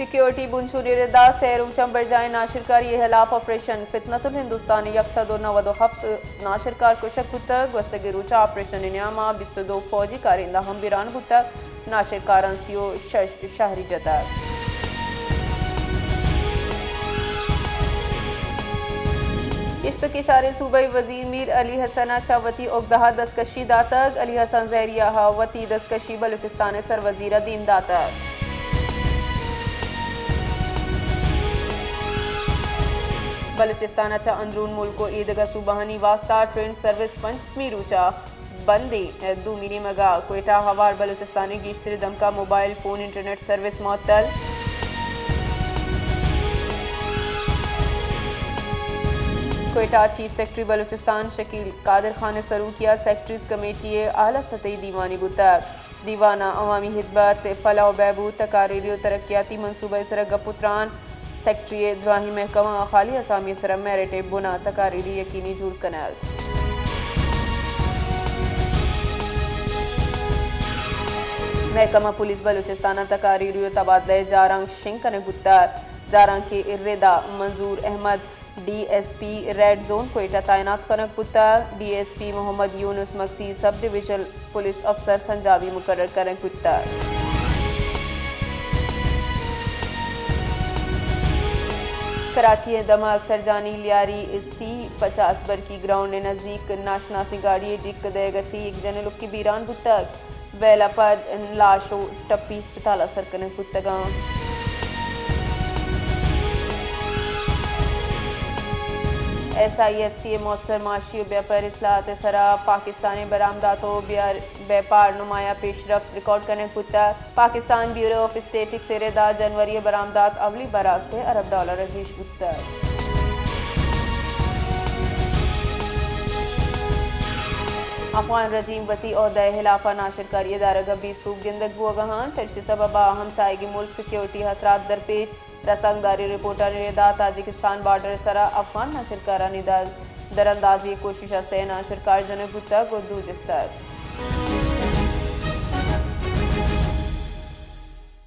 سیکیورٹی بنچونی ردا سئے روچاں برجاہیں ناشرکاری ءِ ہلاپ آپریشن، فتنۃ الہندوستان ءِ یک سد و نود و ہفت ناشرکار کشگ بوتگ، گوستگیں روچ ءَ آپریشن ءِ نیام ءَ بیست و دو فوجی کارندہ ہم بیران بوتگ، ناشرکاراں سی و شش شہری جتگ۔ گیشتر کشاریں صوبائی وزیر میر علی حسن ءَ چہ وتی اگدہ ءَ دستکشی داتگ، علی حسن زہری ءَ وتی دستکشی بلوچستان ءِ سروزیر ءَ دیم داتگ۔ بلوچستان ءَ چہ اندرون ملک و ایدگہ صوبہانی واستہ ٹرین سروس پنچمی روچ ءَ بندیں۔ دومی نیمگ ءَ کوئٹہ ہوار بلوچستان ءِ گیشتریں دمگ ءَ موبائل فون انٹرنیٹ سروس معطل۔ کوئٹہ، چیف سیکرٹری بلوچستان شکیل قادر خان ءِ سروکی ءَ سیکرٹریز کمیٹی ءِ اعلی سطحی دیوانے بوتگ۔ دیوان ءَ عوامی ہدمت، فلاح و بہبود، تقاریری و ترقیاتی منصوبہ ءِ سرا گپ و تران، سیکرٹری ءِ دراہیں محکمہ ءَ خالی آسامی ءِ سرا میرٹ ءِ بن ءَ تقاریری یقینی جوڑ کنگ۔ محکمہ پولیس بلوچستان ءَ تقاریری و تبادلہ ءِ جارانک شنگ کنگ بوتگ۔ جارانک ءِ رد ءَ Manzoor Ahmed D S P red zone Quetta تعینات کنگ بوتگ، D S P Muhammad Younis Magsi sub divisional police افسر سنجابی مقرر کنگ بوتگ۔ کراچی ءِ دمگ سرجانی لیاری سی پچاس برکی گراؤنڈ ءِ نزیک ناشناسیں گاڑی ءِ ڈیک دئیگ ءَ چہ یک جنین لکی بیران بوتگ۔ ویل ءَ پد لاش و ٹپی ہسپتال ءَ سر کنگ بوتگ اَنت۔ ایس آئی ایف سی ءِ مؤثر معاشی و بیپار اصلاحات ءِ سرا پاکستان ءِ برآمدات و بیار-، بیپار نمایاں پیشرفت ریکارڈ کنگ بوتگ۔ پاکستان بیورو آف اسٹیٹکس ءِ رد ءَ جنوری ءِ برآمدات اولی بر ءَ سے ارب ڈالر ءَ گیش بوتگ۔ افغان رژیم وتی عہدہ ءِ ہلاف ءَ ناشرکاری ءِ دارگ ءَ بے سوب گندگ بوگ ءَ اَنت۔ چرشی سبب ءَ ہمساہگیں ملک سیکیورٹی ءِ خطرات درپیش۔ رسانکداری رپورٹانی رد ءَ تاجکستان بارڈر ءِ سرا افغان ناشرکارانی در-، دراندازی ءِ کوشش ءَ سئے ناشرکار جنگ بوتگ ءُ دو جستگ۔